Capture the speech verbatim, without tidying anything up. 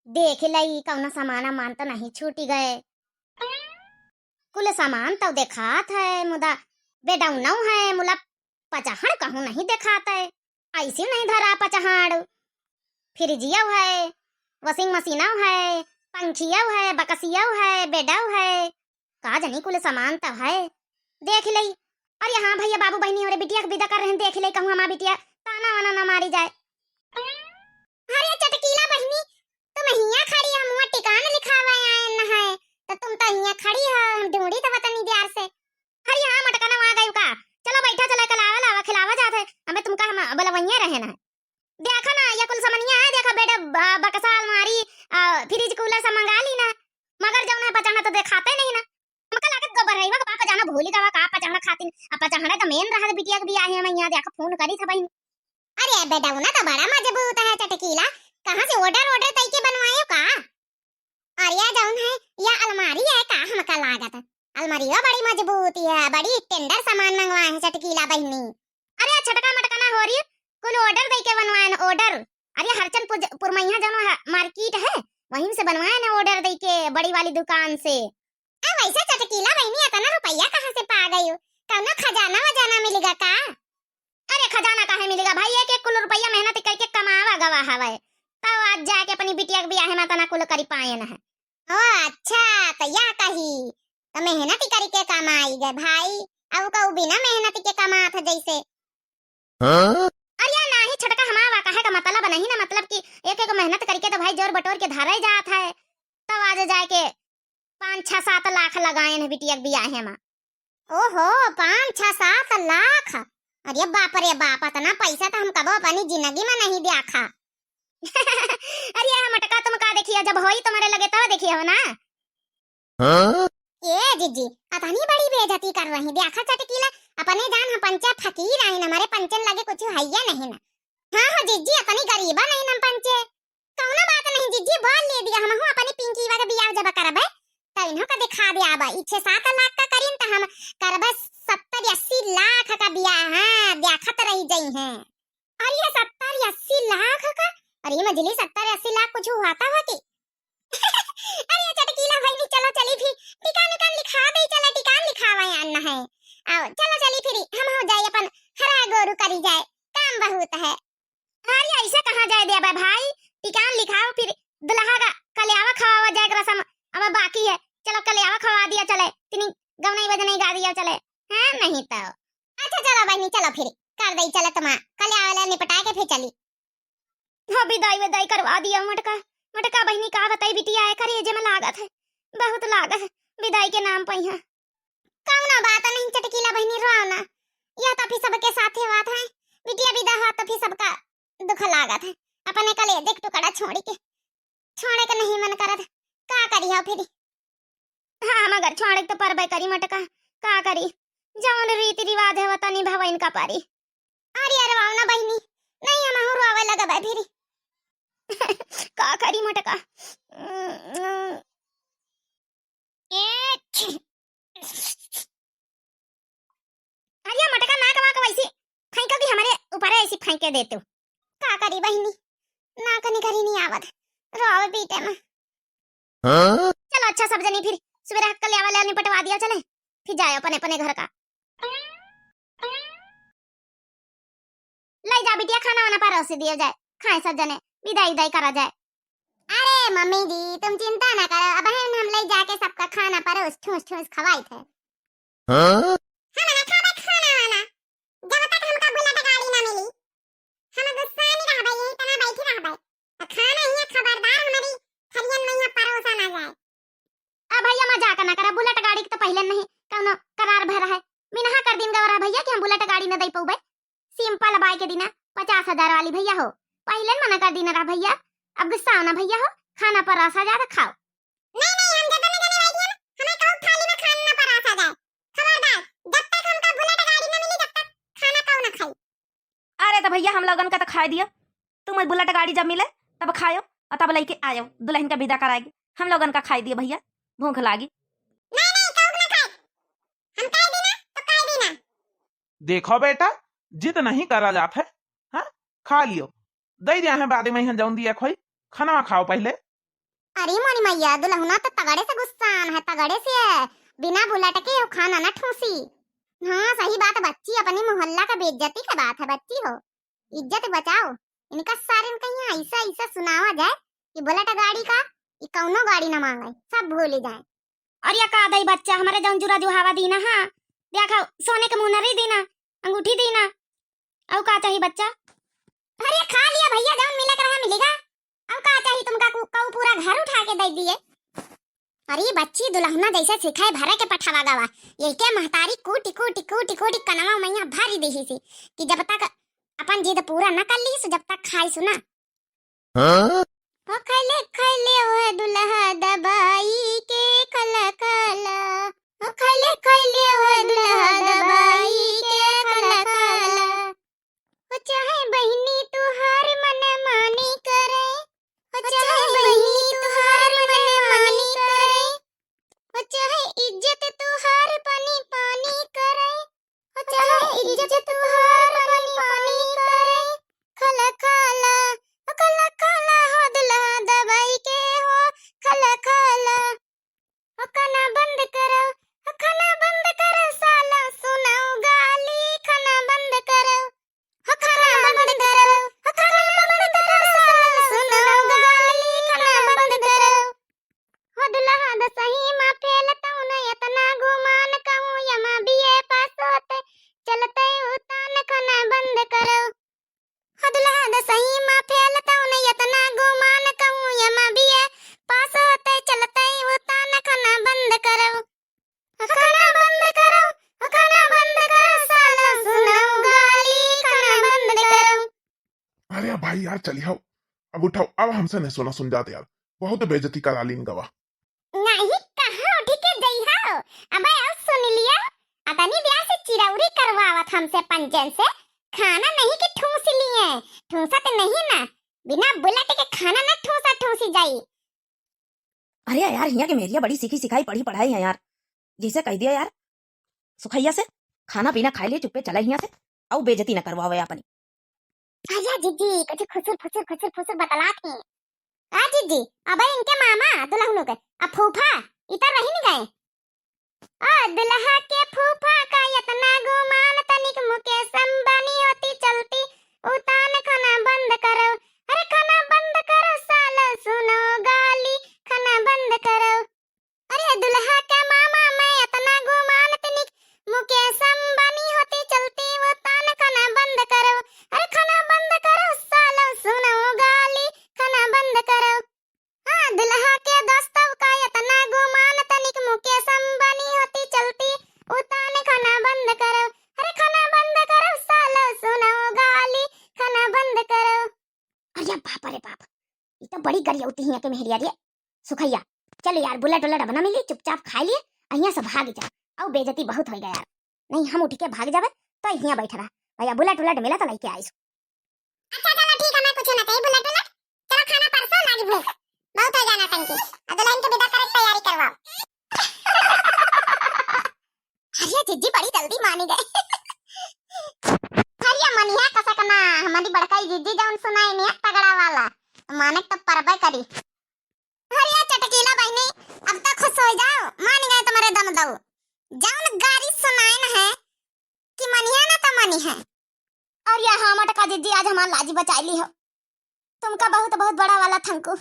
देख लई, कौनो सामान अमान त नहीं छूटी गए। कुल सामान तो देखात है, मुदा बेडौनौ है, मुला पचहड़ कहूँ नहीं देखात है। ऐसी नहीं धरा पचहड़। फ्रिजियौ है, washing मशीनौ है, पंखियौ है, बकसियौ है, बेडौ है। का जनी कुल सामान तो है। देख लई। अरे हाँ भैया, बाबू बहिनी, हमरे बिटिया के विदा कर रहे हैं, देख लई, कहूँ हमार बिटिया ताना वाना ना मारी जाए। अरे चटकीला बहिनी, तुम हियाँ खड़ी हो, मुँह टिकान लिखावे आए न है, तो तुम तो हियाँ खड़ी हो, हम ढूंढी तो वतनी द्यार से। अरे हाँ मटकना, वहाँ गई का? चलो बैठा, चलो कलावा लावा खिलावा जात है, हमें तुमका हम बुलवैया रहे ना। देखा ना, ये कुल समनिया है, देखा बेड, ब-, बक्सा, अलमारी, आ, फ्रिज, कूलर सब मंगा ली ना, मगर जौन है पचहड़ तो देखाते नहीं ना। हमका लागत गोबर रहीवा के बाप जाना भूली गवा का पचहड़ खातिन, आ पचहड़ तो मेन रहत बिटिया के बियाहे में, यहाँ देखा फोन करी था बहिन। अरे बेडौना तो बड़ा मजबूत है चटकीला, कहाँ से order order तई के बनवायो का? अरे या जौन है, या अलमारी है का हमका लागत? अलमारिया बड़ी मजबूत है, बड़ी tender सामान मंगवाए हैं चटकीला बहिनी। अरे छटका मटका ना हो रही, कुल order दे के बनवाए न order। अरे हरचंद पुज-, पुरमैया जौन है, market है, वहीं से बनवाए न order दे के बड़ी वाली दुकान से। आ वैसे चटकीला बहिनी इतना रुपया कहाँ से पा गई? कौनो खजाना वजाना मिलेगा का? अरे खजाना काहे मिलेगा भाई, एक एक कुल रुपया मेहनत करके कमावा गवा हवे, तब आज जाके अपनी बिटिया के बियाहे में तना कुल करी पाए न है। ओ अच्छा, तो या कही, तो मेहनत करके कमाई गए भाई, अब कहू बिना मेहनत के कमात है जैसे। हाँ? अरे या नाही छटका हमावा कहे का मतलब नहीं ना, मतलब कि एक एक मेहनत करके तो भाई जोर बटोर के धरे जात है, तब आज जाके पाँच छह सात लाख लगाए हैं बिटिया के बियाहे में। ओहो, पाँच छह सात लाख? अरे बाप रे बाप, इतना पैसा तो हम कबो अपनी जिंदगी में नहीं देखा। अरे मटका, तुम का देखिए, जब होई तुम्हारे लगे तब देखिए हो ना। हाँ? ए जिज्जी, अतनी बड़ी बेइज्जती कर रही, देखा चटकीला, अपने जान हम पंचा फकीर आइन, हमारे पंचन लगे कुछ है या नहीं ना। हाँ हो जिज्जी, अतनी गरीबा नहीं हम पंचे। कौनो बात नहीं जिज्जी, बोल ले दिया, हमहू अपनी पिंकीवा के बियाह जब करबे, तब इन्हों का दिखा दे आबा। ई छह सात लाख का करीन त हम करबे सत्तर अस्सी लाख का बियाह, हाँ, देखत रही जई हैं। अरे ये सत्तर अस्सी लाख का? अरे मझली सत्तर अस्सी लाख कुछ हुआ था होती? अरे चटकीला भाई भी चलो चली फिर, टिकान उकान लिखा दे, चला टिकान लिखावा आना है। आओ चलो चली फिर, हम हो जाए अपन हरा गोरू करी जाए, काम बहुत है। अरे ऐसे कहाँ जाए दिया बे भाई, टिकान लिखाओ फिर दुल्हा का कल्यावा खवावा जाए के रसम अब बाकी है। चलो कल्यावा खवा दिया चले, तिनी गवनई बजनई गा दिया चले। हाँ नहीं तो। अच्छा चलो बहनी चलो फिर कर दई चले तमा कल्यावा ले निपटा के फिर चली। हाँ विदाई विदाई करवा दिया मटका। मटका बहनी का बताई बिटिया है करेजे में लागत है, बहुत लागत है विदाई के नाम पे यहाँ। कौनो बात नहीं चटकीला बहनी, रोओ ना, यह तो फिर सबके साथे बात है। बिटिया विदा हुआ तो फिर सबका दुख लागत है, अपने कलेजे के टुकड़ा छोड़ी के, छोड़े के नहीं मन करत, का करी हो फिर? हाँ मगर छोड़े के तो परबे करी मटका, का करी, जौन रीति रिवाज है वो तो निभावे इनका पारी। अरे अरे वाओ ना बहनी, नहीं हम रोवे लगबे फिर। का करी मटका? ए, छी। अरे मटका नाक वाक वैसी फेंको कि हमारे ऊपर ऐसी फेंके देते हो। का करी बहनी, नाक निकरी नहीं आवत, रोवे पीटे में। हाँ? चलो अच्छा सब जनी फिर सुबह कल्यावा ले निपटवा दिया चले, फिर जाए अपने अपने घर का। ले जा बिटिया, खाना वाना परोस दिया जाए, खाए सब जने, विदाई विदाई करा जाए। अरे मम्मी जी, तुम चिंता ना करो, अब हम, हम ले जाके सबका खाना परोस ठूस ठूस खवाई थे। हाँ? हम ना खाबे खाना वाना, जब तक हमका बुलेट गाड़ी ना मिली, हम गुस्सा नहीं रहबे, यही तना बैठी रहबे। आ खाना हियाँ खबरदार हमारी थरियन में यहाँ परोसा ना जाए। अब भैया मजाक ना करा, बुलेट गाड़ी के तो पहले नहीं कौनो करार भय रहा है। मिनहा कर दिन गवा रहा भैया कि हम बुलेट गाड़ी न दे पौबे। सिंपल बाई के दिना पचास हजार वाली भैया हो, पहले मना कर दिन रहा भैया। अब गुस्सा ना भैया हो, खाना परोसा जा तो खाओ। नहीं नहीं, हम जब न जने बैठी हम, हमें कहूँ थाली में खाना ना परोसा जाए। खबरदार, जब तक हमका बुलेट गाड़ी न मिली तब तक खाना कहूँ ना खाई। अरे तो भैया हम लोगन का तो खाए दिया, तुम बुलेट गाड़ी जब मिले तब खायो और तब लेके आयो दुल्हन का विदा कराएगी। हम लोगन का खाए दिया भैया, भूख लागी। नहीं नहीं, कहूँ ना खाए, हम कह दी ना तो कह दी ना। देखो बेटा, जिद नहीं करा जात है, हाँ, खा लियो, दे दिया है बाद में यहाँ जौन दिया खोई, खाना खाओ पहले। अरे मोरी मैया, दुलहुना तो तगड़े से गुस्सान है, तगड़े से है। बिना बुलेट के यो खाना न ठूसी। हाँ, सही बात बच्ची, अपनी मोहल्ला का बेइज्जती के बात है बच्ची हो। इज्जत बचाओ। इनका सारिन कहिया ऐसा, ऐसा सुनावा जाए कि बुलेट गाड़ी का, ई कौनो गाड़ी न मांगे, सब भूली जाए। अरे का दई बच्चा, हमरे जौन जुरा जुहावा दीना, हाँ, देखा, सोने के मुनरी दीना, अंगूठी दीना, अउ का चाही बच्चा? अरे खा लिया भैया, जौन मिले के रहा मिलेगा। अउ का चाही तुमका, कु-, कऊ पूरा घर उठा के दे दिए। अरे बच्ची, दुलहुना जैसे सिखाए भरे के पठावा गवा, यही के महतारी कूटी, कूटी, कूटी, कूटी कनवा मैया भरी दिही सी कि जब तक अपन जिद पूरा न कर ली, सो जब तक खाई सुना। हाँ? ओ खैले खैले ओह दुल्हा दबाई के खला खला। ओ खैले खैले ओह दुल्हा दबाई के खला खला। ओ चाहे बहिनी तुहार मन मानी करे। ओ चाहे बहिनी तुहार मन मानी करे। ओ चाहे इज्जत तुहार पानी पानी करे। ओ चाहे इज्जत तुहार पानी पानी करे, खला खला, ओ खला खला हो दुल्हा दबाई के हो, खला खला। ओ खाना बंद करो, ओ खाना बंद करो, साला सुनाओ गाली, खाना बंद करो। ओ खाना बंद करो, ओ खाना बंद करो, साला सुनाओ गाली, खाना बंद करो। हो दुल्हा दसही मा फेल तौन एतना गुमान कहूँ, एमा बीए पास होते चलते उतान, खाना बंद करो। हो दुल्हा दसही मा फेल तौन एतना गुमान कहूँ, एमा बीए पास होते चलते उतान, खाना बंद करो। खाना बंद करो, खाना बंद करो, साला सुनाओ गाली, खाना बंद करो। अरे भाई यार, चली हो, अब उठाओ, अब हमसे नहीं सुना सुन जाते यार, बहुत बेइज्जती करा लीन गवा। नहीं, कहाँ उठी के जइहा हो? अबे आओ सुन लिया, अतनी ब्याह से चिरौरी करवावत हमसे पंचन से, खाना नहीं कि ठूस लिए, ठूसत नहीं ना, बिना बुलेट के खाना ना ठूसा ठूसी जाई। अरे यार, हियाँ के मेहरिया बड़ी सीखी सिखाई पढ़ी पढ़ाई है यार, जैसे कह दिया यार। सुखैया से खाना पीना खाए लिए चुप्पे चला हियाँ से, अउ बेइज्जती न करवावे अपनी। अरे जिज्जी, कुछ खुसुर फुसुर खुसुर फुसुर बतलात ही। आ जिज्जी, अबे इनके मामा दुलहनु के, आ फूफा, इतर रही नहीं गए। ओ दुल्हा के फूफा का एतना गुमान, तनिक मुकेश अंबानी होती चलती, उतान खाना बंद करो, अरे खाना बंद करो, सालो सुनो गाली, खाना बंद करो। अरे दुल्हा के मामा मैं एतना गुमान, तनिक मुकेश अंबानी होती चलती, उतान खाना बंद करो, अरे खाना बंद करो, सालो सुनो गाली, खाना बंद करो। हाँ, दुल्हा के दोस्तव का एतना गुमान, तनिक मुकेश अंबानी होती चलती, उतान खाना बंद करो, अरे खाना बंद करो, सालो सुनो गाली, खाना बंद करो। अरे बाप रे बाप, ई तो बड़ी गरियौती हियाँ के मेहरिया रे। सुखैया, चल यार, बुलेट उलेट अब ना मिली, चुपचाप खाए लिए, अहियाँ से भाग जा, अउ बेइज्जती बहुत होइगा यार। नहीं, हम उठ के भाग जाबे, तो हियाँ बैठ रहा, भैया बुलेट उलेट मिला तो लेके आइस। अच्छा चलो ठीक है, मैं कुछ ना कही बुलेट उलेट। चलो खाना परसो, लागी भूख बहुत हो जाना तंकी। अब दुल्हन के विदा करे के तैयारी करवाओ। अरे जिज्जी बड़ी जल्दी मानी गए। अरे मनिहा कसक ना, हमारी बड़काई जिज्जी जौन सुनाई नहीं है तगड़ा वाला, माने तो परबे करी। अरे चटकीला बहिनी, अब तो खुश हो जाओ, मान गए तुम्हारे दम दऊ। जौन गारी सुनाए न है कि मनिहा ना तो मनिहा। अरे हाँ मटका जिज्जी, आज हमार लाजी बचाई ली हो। तुमका बहुत बहुत बड़ा वाला थैंक यू।